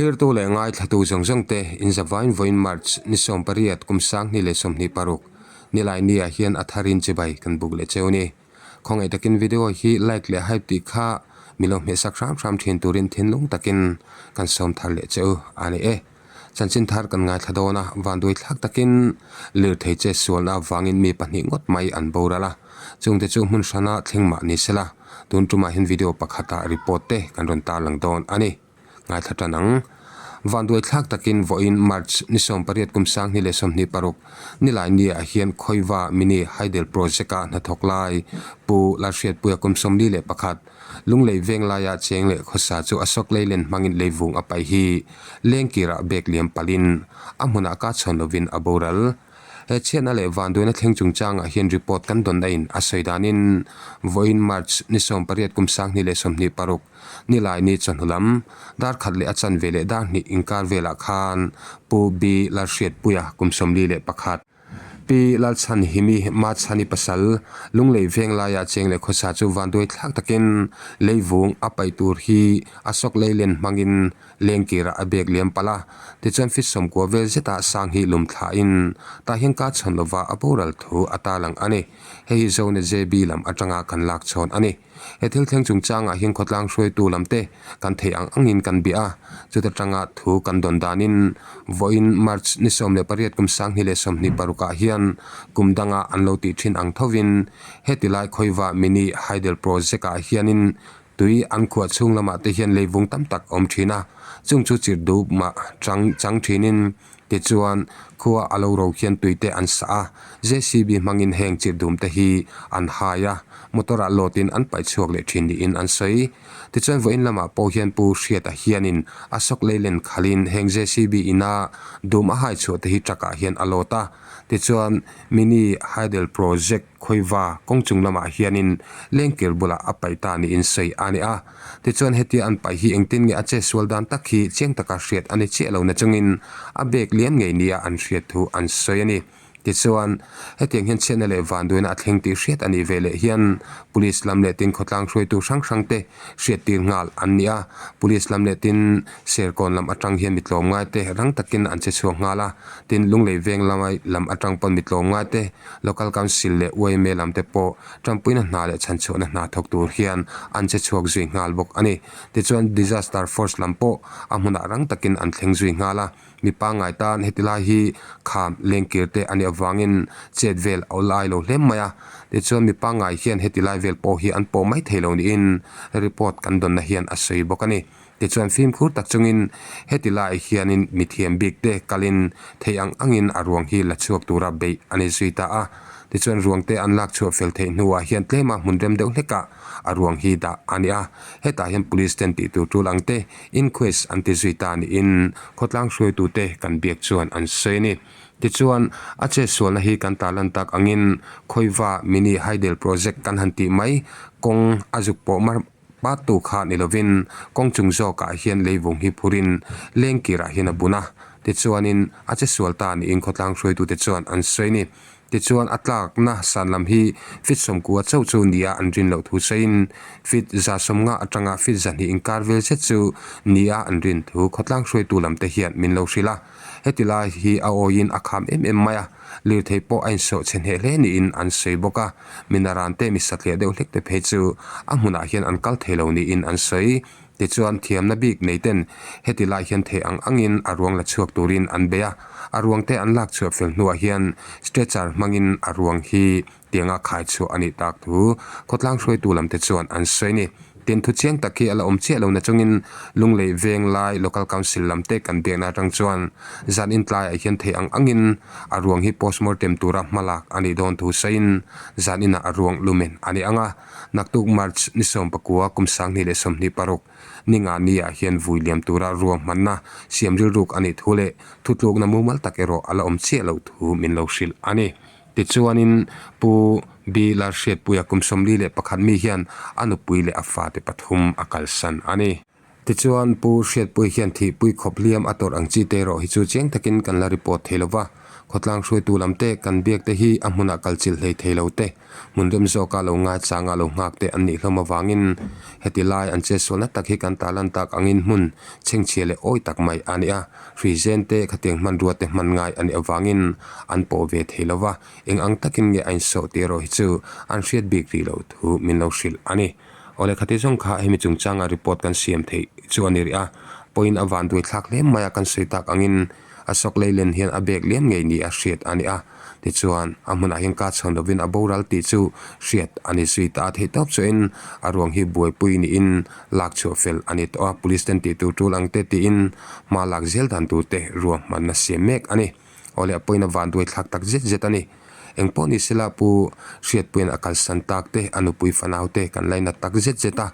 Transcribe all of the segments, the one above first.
Thlirtu leh ngaithlatu zawng zawng te inzavain vawiin March ni 18 kum 2026 Nilaini ah hian a tharin chibai kan buk leh cheu ni. Khawngaih takin video hi like leh hype tih kha mi lo hmehsak hram hram thin turin thinlung takin kan sawm thar leh cheu a ni e. Chanchin thar kan ngaithla dawn a, vanduai thlak takin lirthei che sualna avangin mi pahnih ngawt mai an boral a, chungte chu hmun hrana thleng mah ni sela, tun tumah hian video pakhatah report te kan rawn tarlang dawn a ni. Ngaithla tan ang. Vanduai thlak takin vawiin March ni 18 kum 2026 nilai niah hian Khawiva Mini Hydel Project-a hnathawk lai Pu Lalhriatpuia kum 41, Lunglei veng laia cheng leh khawsa chu a sawk leilen hmangin leivung a paih hi lengkirah bek liam palhin a hmunah ka chhawn lovin a boral. He chhiatna leh vanduaina thleng chungchangah hian report kan dawn ain a sawi danin vawiin March ni 18 kum 2026 nilai ni chawhnu lam dar khat leh a chanve leh dar hnih inkar velah khan Pu B Lalhriatpuia kum 41, Pi Lalchhanhimi Machhani pasal Lunglei veng laia cheng leh khawsa chu vanduai thlak takin leivung a paih tur hi a sawk leilen hmangin lengkirah a bek liam palh a. Tichuan fit sawmkua vel zetah sang hi lum thlahin tah hian ka chhawn lova a boral thu a tarlang a ni. Hei hi Zone JB lam atanga kan lak chhawn a ni. He thil thleng chungchangah hian khawtlang hruaitu lam te kan theih ang angin kan bia a, chuta tanga thu kan dawn danin vawiin March ni 18 kum 2026 ah hian kum danga an lo tih thin ang thovin heti lai khawiva mini hydel project ah hianin tui an khuah chhung lamah te hian leivung tam tak awm thin a, chung chu chirh dup mah chang chang thinin Tichuan, khua a lo ro khian tui te an sah a, JCB hmangin heng chirh dum te hi an hai a, motor ah lawt in an paih chhuak leh thin niin an sawi. Tichuan, vawiin lamah pawh hian Pu Hriata hianin a sawk leilen khalhin heng JCB ina dum a hai chhuah te hi truck ah hian a lawt a. Tichuan, Mini Hydel Project khawiva kawng chung lamah hianin lengkir bulah a paih ta niin sawi a ni a. Tichuan hetia an paih hi engtin nge a che sual dan tak hi chiang taka hriat a ni chiah lo nachungin a bag liam ngei nia an hriat thu an sawi a ni. Tichuan, hetiang hian chhiatna leh vanduaina a thleng tih hriat a nih ve leh hian Police lam leh tin khawtlang hruaitu hrang hrang te hriattir nghal an ni a. Police lam leh tin Serkawn lam atang hian mi tlawmngai te rang takin an che chhuak nghal a. Tin, Lunglei veng lamai lam atang pawn mi tlawmngai te Local Council leh yma lam te pawh Tanpuina hna leh chhanchhuahna hna thawk tur hian an che chhuak zui nghal bawk a ni. Tichuan Disaster Force lam pawh a hmunah rang takin an thleng zui nghal a, mi pangngai tan heti lai hi kham lengkir te a nih avangin chet vel a awlai lo hle mai a. Tichuan mi pangngai hian heti lai vel pawh hi an pawh mai thei lo niin report kan dawnna hian a sawi bawk a ni. Tichuan fimkhur tak chungin heti laiah hianin mithiam bik te kalin thei ang angin a ruang hi la chhuak tura beih a ni zui ta a. Tichuan ruang te an lak chhuah fel theih hnuah hian tlema hmun rem deuh hlekah a ruang hi dah a ni a. Hetah hian police ten tih tur tul ang te inquest an ti zui ta niin khawtlang hruaitute kan biak chuan an sawi a ni. Tichuan a chetsualna hi kan tarlan tak angin Khawiva Mini Hydel Project kan han tih mai kawng a zuk pawh mar Patu kha ni lovin kawng chung zawkah hian leivung hi phurin lengkirah hian a bun a, tichuanin a che sual ta niin khawtlang hruaitute chuan an sawi a ni. Tichuan a tlakna san lam hi feet 90 chauh chu nia an rin loh thu sawiin feet 150 atanga feet 200 inkar vel zet chu nia an rin thu khawtlang hruaitu lamte hian min lo hrilh a. Heti lai hi a awiin a kham em em mai a, lirthei pawh a insawh chhe hneh hle niin an sawi bawk a, mi naran te mi satliah deuh hlek te phei chu a hmunah hian an kal thei lo niin an sawi. Tichuan thiamna bik nei ten heti lai hian thei ang angin a ruang la chhuak turin an bei a, a ruang te an lak chhuah fel hnuah hian stretcher hmangin a ruang hi tianga khai chhuah a nih tak thu khawtlang hruaitu lam te chuan an sawi a ni. Tin thu chiang tak hi a la awm chiah lo nachungin Lunglei veng lai Local Council lam te kan biakna atang chuan zan intlaiah hian thei ang angin a ruang hi postmortem tura hmalak a nih dawn thu sawiin zan inah a ruang lumen a ni ang a. Naktuk March ni 19 kum 2026 ninga niah hian vui liam tura ruahmanna siam rilruk a nih thu leh thutlukna mumal tak erawh a la awm chiah loh thu min lo hrilh a ni. Tichuanin Pu B Lalhriatpuia kum 41 mi hian a nupui leh a fate pathum a kalsan a ni. Tichuan Pu Hriatpuia hian thihpui khawp hliam a tawrh ang chi te erawh hi chu chiang takin kan la report thei lova. Khawtlang hruaitu lam te kan biak te hi a hmunah kal chilh hlei thei lo te, hmun rem zawka lo ngaichanga lo nghak te an nih hlawm avangin heti lai an chetsualna tak hi kan tarlan tak angin hmun chhengchhia leh awi tak mai a ni a. Hruizen te khatiang hmanrua te hman ngai a nih avangin an pawh ve thei lo va, eng ang takin nge a insawh tih erawh hi chu an hriat bik rih loh thu min lo hrilh a ni. Awle khati zawng kha hemi chungchanga report kan siam theih chu a ni rih a, pawhin a van duai thlak hle mai a kan sawi tak angin a sawk lei len hian a bek liam ngei ni a hriat a ni a, tichuan a hmunah hian ka chhawn lovin a boral tih chu hriat a ni zui ta a, theihtawp chuahin a ruang hi buaipui niin lak chhuah fel a ni tawh a, police ten tih tur tul ang te tiin hma lak zel dan tur te ruahmanna siam mek a ni. Awle a pawhin a van duai thlak tak zet zet a ni. Eng pawh ni sela Pu Hriatpuia'n a kalsan tak te, a nupui fanau te kan lainat tak zet zet a.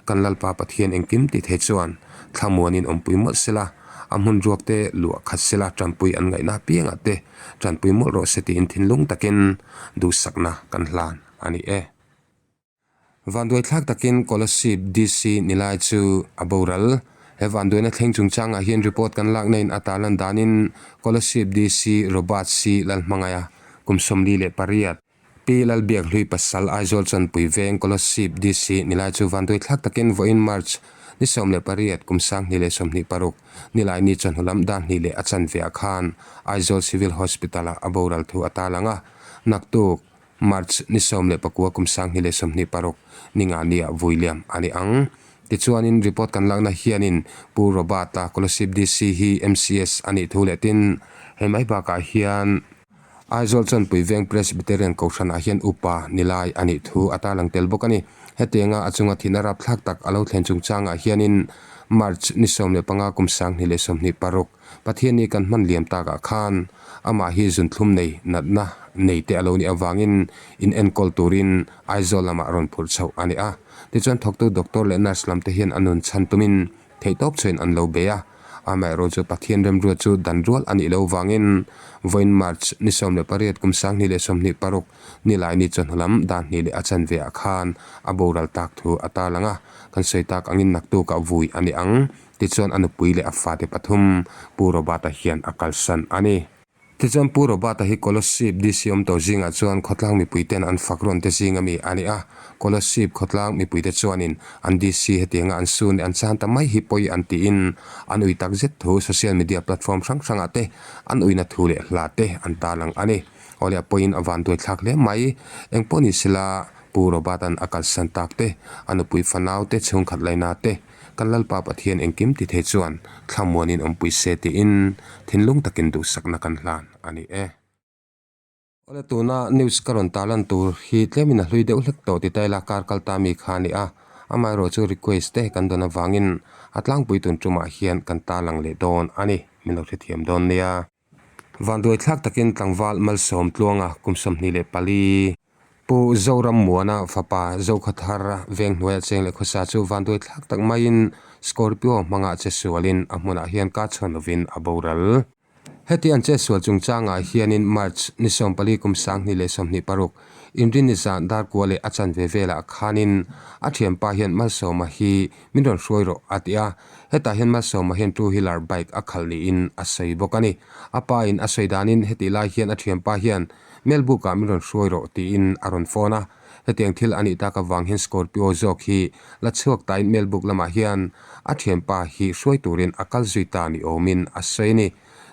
Kan Lalpa Pathian engkim ti thei chuan thlamuanin awmpui mawlh sela, a hmun ruak te luah khat sela tanpui an ngaihna apiangah te tanpui mawlh rawh se tiin thinlung takin duhsakna kan hlan a ni e. Vanduaithlak takin Kolasib DC nilai chu a boral. He vanduaina thleng chungchangah hian report kan lakna in a tarlan danin Kolasib DC Robert C Lalhmangaia kum 48, Pi Lalbiakhlui pasal Aizawl Chawnpui veng Kolasib DC nilai chu vanduaithlak takin vawiin March ni 18 kum 2026 Nilaini chawhnu lam dar hnih leh a chanve ah khan Aizawl Civil Hospital ah a boral thu a tarlang a, naktuk March ni 19 kum 2026 ni nga nia vui liam a ni ang. Tichuanin report kan lakna hianin Pu Robert-a Kolasib DC hi MCS a nih thu leh tin hei mai bakah hian Aizawl Chawnpui Veng Presbyterian Kohhranah hian upa ni lai a nih thu a tarlang tel bawk a ni. Hetianga a chunga thihna rapthlak tak a lo thlen chungchangah hianin March ni 15 kum 2026 Pathianni kan hman liam takah khan amah hi zunthlum nei natna nei te a lo nih avangin in enkawl turin Aizawl lamah rawn phurh chhoh a ni a. Tichuan thawktu doctor leh nurse lam te hian a nun chhan tumin theihtawp chhuain an lo bei a. Amaherawh chu Pathian remruat chu dan rual a nih loh vangin vawiin March ni 18 kum 2026 Nilaini chawhnu lam dan hnih leh a chanve ah khan a boral tak thu a tarlang a. Kan sawi tak angin naktukah vui a ni ang. Tichuan a nupui leh a fate pathum Pu Robert-a hian a kalsan a ni. Tichuan Pu Robert-a hi Kolasib DC awm tawh zingah chuan khawtlang mipuiten an fak rawn te zing ami a ni a. Kolasib khawtlang mipuite chuanin an DC hetianga an sun leh an chan ta mai hi pawi an tiin an ui tak zet thu social media platform hrang hrangah te an uina thu leh hla te an tarlang a ni. Awle a pawiin a vanduai thlak hle mai. Engpawh ni sela Pu Robert-a'n a kalsan tak te, a nupui fanau te, chhungkhat laina te, Kan Lalpa Pathian engkim ti thei chuan thlamuanin awmpui se tiin thinlung takin duhsakna kan hlan a ni e. Awle tuna news ka rawn tarlan tur hi tlemin a hlui deuh hlek tawh ti ta ila kar kal ta mi kha a ni a, amaherawh chu request te kan dawn avangin a tlangpui tun tumah hian kan tarlang leh dawn a ni, min lo hrethiam dawn nia. Vanduai thlak takin tlangval Malsawm Tluanga kum 24, Pu Zoram Muana fapa Zokhathar veng hnuaia cheng leh khawsa chu vanduai thlak tak maiin Scorpio hmangah che sualin a hmunah hian ka chhawn lovin a boral. Heti an che sual chungchangah hianin March ni 14 kum 2026 Inrinni zan darkua leh a chanve velah khanin a thianpa hian Malsawma hi min rawn hruai rawh a ti a, hetah hian Malsawma hian two wheeler bike a khalh niin a sawi bawk a ni. A pa in a sawi danin hetih lai hian a thianpa hian Melbourne-ah min rawn hruai rawh tiin a rawn phone a, hetiang thil a nih tak avang hian Scorpio zawk hi la chhuak tain Melbourne lamah hian a thianpa hi hruai turin a kal zui ta ni awmin a sawi a ni.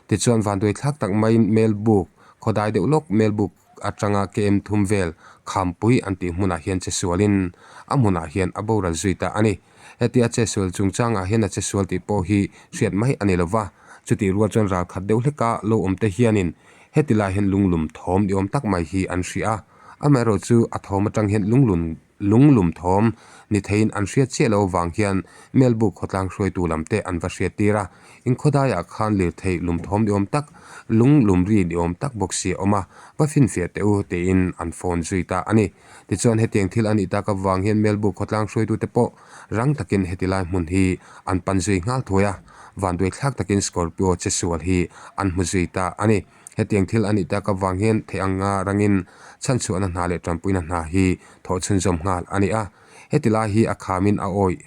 Tichuan vanduai thlak tak maiin Melbourne khawdai deuh lawk Melbourne atanga KM thum vel Khampui an tih hmunah hian che sualin a hmunah hian a boral zui ta a ni. Hetia che sual chungchangah hian a che sual tih pawh hi hriat mai a ni lova, chutih rual chuan ralkhat deuh hleka lo awm te hianin Heti lai hian lunglum thawm ni awm tak mai hi an hria a, amaherawh chu a thawm atang hian lunglun lunglum thawm ni theiin an hriat chiah loh avang hian Melbuk khawtlang hruaitu lam te an va hriat tir a, inkhawdaiah khan lirthei lum thawm ni awm tak, lunglum ri ni awm tak bawk si a awm a, va finfiah teh u tiin an phone zui ta a ni. Tichuan hetiang thil a nih tak avang hian Melbuk khawtlang hruaitute pawh rang takin heti lai hmun hi an pan zui nghal thuai a, vanduai thlak takin Scorpio che sual hi an hmu zui ta a ni. Hetiang thil a nih tak avang hian theih anga rangin chhanchhuahna hna leh tanpuina hna hi thawh chhunzawm nghal a ni a, heti lai hi a khamin a awih.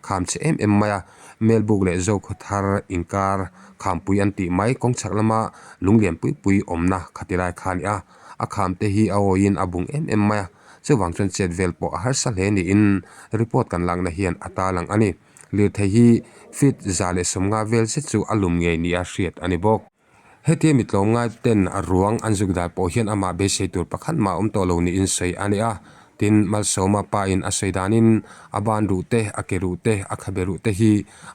Kham chhe em em mai a, Melbuk leh Zokhawthar inkar khampui an tih mai kawng chhak lama lung lian pui pui awmna khati lai kha a ni a. A kham te hi a awiin a bung em em mai a, chuvang chuan chet vel pawh a harsa hle niin report kan lakna hian a tarlang a ni. Lirthei hi feet 150 vel zet chu a lum ngei nia hriat a ni bawk. Hetia mi tlawmngai ten a ruang an zuk dai pawh hian amah beisei tur pakhat mah awm tawh lo niin sawi a ni a. Tin, Malsawma pa in a sawi danin a ban ruh te, a ke ruh te, a khabe ruh te hi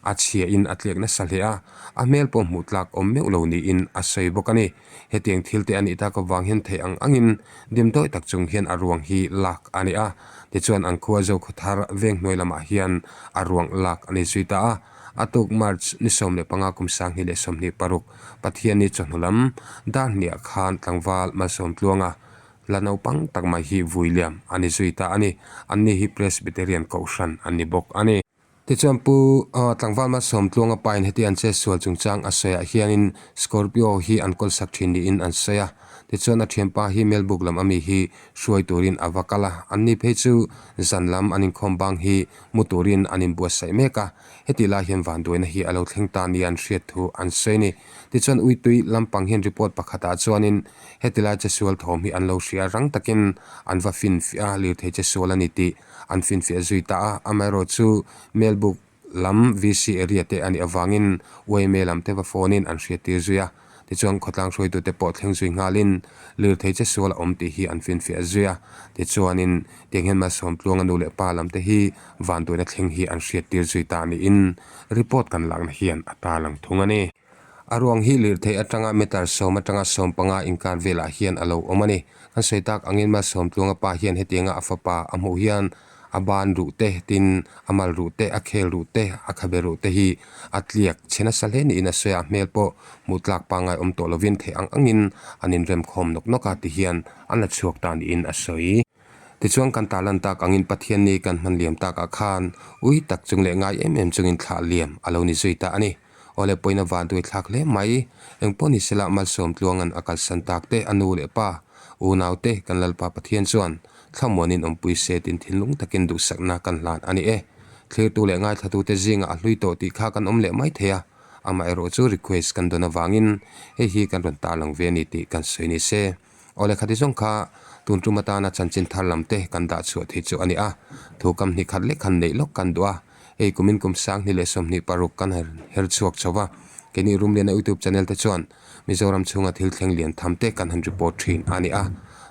a chhia in a tliak nasa hle a, a hmel pawh hmuh tlak awm meuh lo niin a sawi bawk a ni. Hetiang thil te a nih tak avang hian theih ang angin dimdawi tak chung hian a ruang hi lak a ni a. Tichuan an khua Zokhawthar veng hnuai lamah hian a ruang lak a ni zui ta a. A tuk March ni 15 kum 2026 Pathianni chawhnu lam dar hniah khan tlangval Malsawmtluanga la naupang tak mai hi vui liam a ni zui ta a ni. Anni hi Presbyterian Kohhran an ni bawk a ni. Tichuan Pu Tlangval Malsawmtluanga pain heti an che sual chungchang a sawiah hianin Scorpio hi an kawlsak thin niin an sawi a. Tichuan a thianpa hi Melbourne lam ami hi hruai turin a va kal a, anni phei chu zan lam an inkhawm bang hi mu turin an inbuatsaih mek a, hetih lai hian vanduaina hi a lo thleng ta nia an hriat thu an sawi a ni. Tichuan Uitui lampang hian report pakhatah chuanin heti lai chesual thawm hi an lo hria a, rang takin an va finfiah a, lirthei chesual a ni tih an finfiah zui ta a, amaherawhchu Melbourne lam VC area te a nih avangin yma lam te va phone in an hriattir zui a, tichuan khawtlang hruaitute pawh thleng zui nghalin lirthei che sual a awm tih hi an finfiah zui a, tichuanin tiang hian Malsawmtluanga nu leh pa lam te hi vanduaina thleng hi an hriattir zui ta niin report kan lakna hian a tarlang thung a ni. A ruang hi lirthei atanga meter sawm atanga 15 inkar velah hian a lo awm a ni. Kan sawi tak angin Malsawmtluanga pa hian hetianga a fapa a hmuh hian a ban ruh te, tin a mal ruh te, a khel ruh te, a khabe ruh te hi a tliak chhe nasa hle niin a sawi a, hmel pawh hmuh tlak pangngai awm tawh lovin theih ang angin an inrem khawm nawk nawk a ti hian an la chhuak ta niin a sawi. Tichuan kan tarlan tak angin Pathianni kan hman liam takah khan ui tak chung leh ngai em em chungin thlah liam a lo ni zui ta a ni. Awle pawhin a vanduai thlak hle mai. Engpawh ni sela Malsawmtluanga'n a kalsan tak te, a nu leh pa, unau te, kan Lalpa Pathian chuan thlamuanin awmpui se tin thinlung takin duhsakna kan hlan a ni e. Thlirtu leh ngaithlatute zingah a hlui tawh tih kha kan awm leh mai thei a, amaherawh chu request kan dawn avangin hei hi kan rawn tarlang ve a ni tih kan sawi ni se. Awle khati zawng kha tun tum atana chanchin thar lam te kan dah chhuah thei chu a ni a, thu kam hnih khat lek khan neih lawk kan duh a, hei kumin kum 2026 kan her chhuak chho va, keini Rumliana YouTube channel te chuan Mizoram chhunga thil thleng lian tham te kan han report thin a ni a,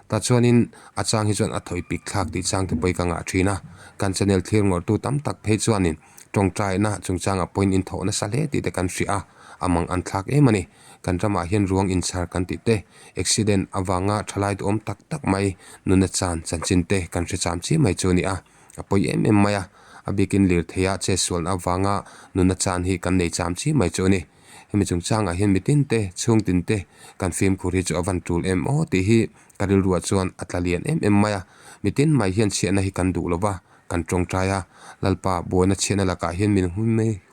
tah chuanin a chang hi chuan a thawi pik thlak tih chang te pawh hi ka ngah thin a, kan channel thlir ngawrhtu tam tak phei chuanin tawngtaina chungchangah pawhin inthawh nasa hle tih te kan hria a, a mang an thlak em a ni. Kan ramah hian ruang inchhar kan tih te, accident avanga thalai duhawm tak tak mai nuna chan chanchin te kan hre cham chi mai chu a ni a, a pawi em em mai a, a bikin lirtheia chetsualna avanga nuna chan hi kan nei cham chi mai chu a ni. Hemi chungchangah hian mitin te, chhungtin te kan fimkhur hi chu a van tul em aw tih hi ka rilruah chuan a tla lian em em mai a, mitin mai hian chhiahna hi kan duh lo va, kan tawngtai a, Lalpa buaina chhiahna lakah hian min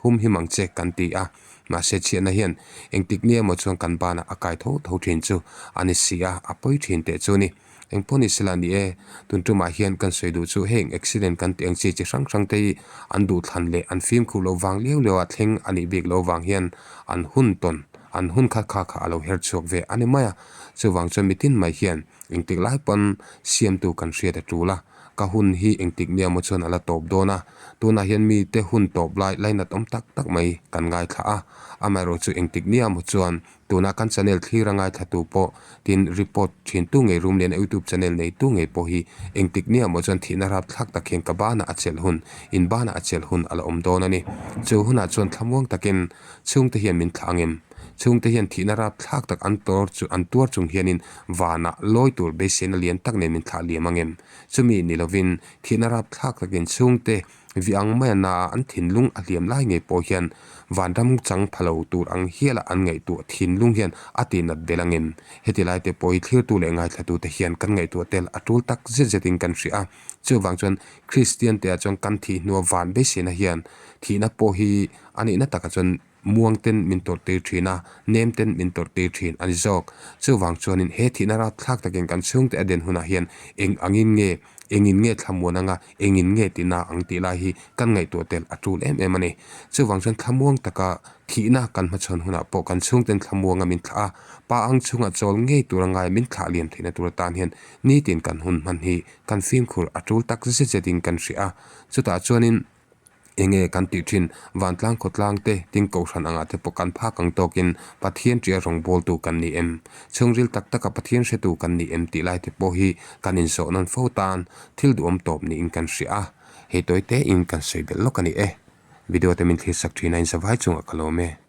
humhim ang che kan ti a, mahse chhiahna hian engtik ni emaw chuan kan banah a kai tho tho thin chu a ni si a, a pawi thin teh chu a ni. Engpawh ni sela ni e, tun tumah hian kan sawi duh chu heng accident kan tih ang chi chi hrang hrang te hi an duhthlan leh an fimkhur loh vang liau liau a thleng a nih bik loh vang hian an hun tawn, an hun kha kha kha a lo her chhuak ve a ni mai a, chuvang chuan mitin mai hian engtik lai pawn siamtu kan hriat a tul a. Ka hun hi engtik nia maw chuan a la tawp dawn a, tunah hian mite hun tawp lai lainat awm tak tak mai kan ngaithla a, amaherawh chu engtik nia maw chuan tuna kan channel thlir a ngaithlatu pawh tin report thintu ngei Rumliana youtube channel neitu ngei pawh hi engtik nia maw chuan thihna rapthlak tak hian ka banah a chelh hun, in banah a chelh hun a la awm dawn a ni. Chu hunah chuan thlamuang takin chhungte hian min thlah ang em? Chhungte hian thihna rapthlak tak an tawr chu an tuar chung hianin vanah lawi tur beiseina lian tak nen min thlah liam ang em? Chumi ni lovin thihna rapthlak takin chhungte vi ang mai a na a an thinlung a hliam lai ngei pawh hian vanram chang pha lo tur ang hiala an ngaihtuah thinlung hian a tihnat bel ang em? Heti lai te pawh hi thlirtu leh ngaithlatute hian kan ngaihtuah tel a tul tak zet zetin kan hria a. Chuvang chuan Kristian te ah chuan kan thih hnua van beiseina hian thihna pawh hi a nihna takah chuan. muang ten min tawrh tir thin a, nem ten min tawrh tir thin a ni zawk. Chuvang chuanin he thihna rapthlak takin kan chhungte a den hunah hian eng angin nge, engin nge thlamuan anga, engin nge tina ang tih lai hi kan ngaihtuah tel a tul em em a ni. Chuvang chuan thlamuang taka thihna kan hmachhawn hunah pawh kan chhungten thlamuanga min thlah a, pa ang chhungah chawl ngei tura ngai min thlah liam theihna tur atan hian nitin kan hun hman hi kan fimkhur a tul tak zet zetin kan hria a. Chutah chuanin enge kan tih thin vantlang khawtlang te tin kohhran angah te pawh kan phak ang tawkin Pathian tia rawngbawltu kan ni em? Chhungril tak taka Pathian hretu kan ni em tih lai te pawh hi kan inzawh nawn fo tan thil duhawm tawp niin kan hria a, hei tawi tein kan sawi belh lawk a ni e. Video te min thlir sak thin a inzavai chungah ka lawm e.